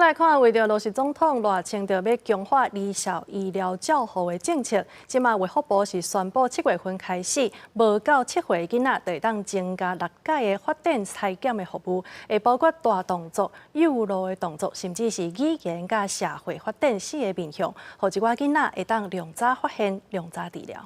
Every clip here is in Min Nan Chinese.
來看，為著落實總統賴清德欲強化兒少醫療照護的政策，這馬衛福部是宣布7月份開始，無夠7歲囡仔就會當增加六改的發展篩檢的服務，會包括大動作、幼路的動作，甚至是語言佮社會發展四个面向，予這寡囡仔會當量早發現、量早治療。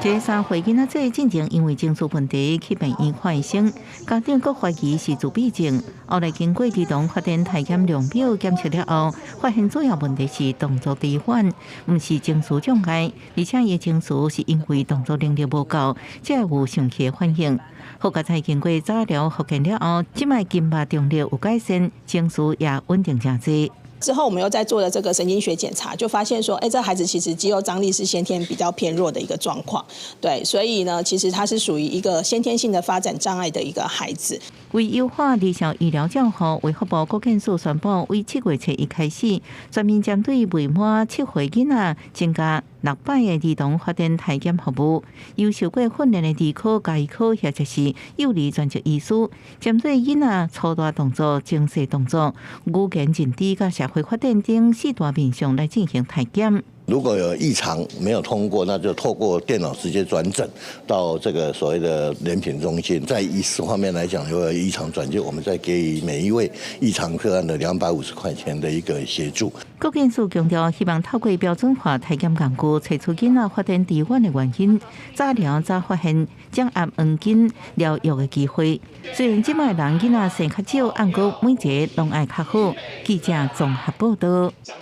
這3歲囡仔仔進前因為情緒問題去病院看醫生，家長閣懷疑是自閉症。後來經過兒童發展體檢量表檢測了後，發現主要問題是動作遲緩，毋是情緒障礙，而且伊情緒是因為動作能力無夠，才會有生氣的反應。好佳哉經過早療復健了後，這擺筋肉張力有改善，情緒也穩定誠濟。之後我們又再做了這個神經學檢查，就發現說，哎，這孩子其實肌肉張力是先天比較偏弱的一個狀況，對，所以呢，其實他是屬於一個先天性的發展障礙的一個孩子。為優化兒少醫療照護，衛福部國健署宣布，為7月初一開始，全面針對未滿7歲囡仔增加六擺的兒童發展體檢服務，由受過訓練的兒科、家醫科或者是幼兒專職醫師，針對囡仔粗大動作、精細動作、語言認知佮社會發展等四大面向來進行體檢。如果有異常沒有通過，那就透過電腦直接轉診到這個所謂的聯評中心。在醫師方面來講，如果有異常轉介，我們再給予每一位異常個案的250塊錢的一個協助。國健署強調，希望透過標準化體檢工具，揣出囡仔發展遲緩的原因，早療早發現，掌握黃金療藥的機會。雖然這擺人囡仔生較少，毋過每一个攏愛較好。記者綜合報道。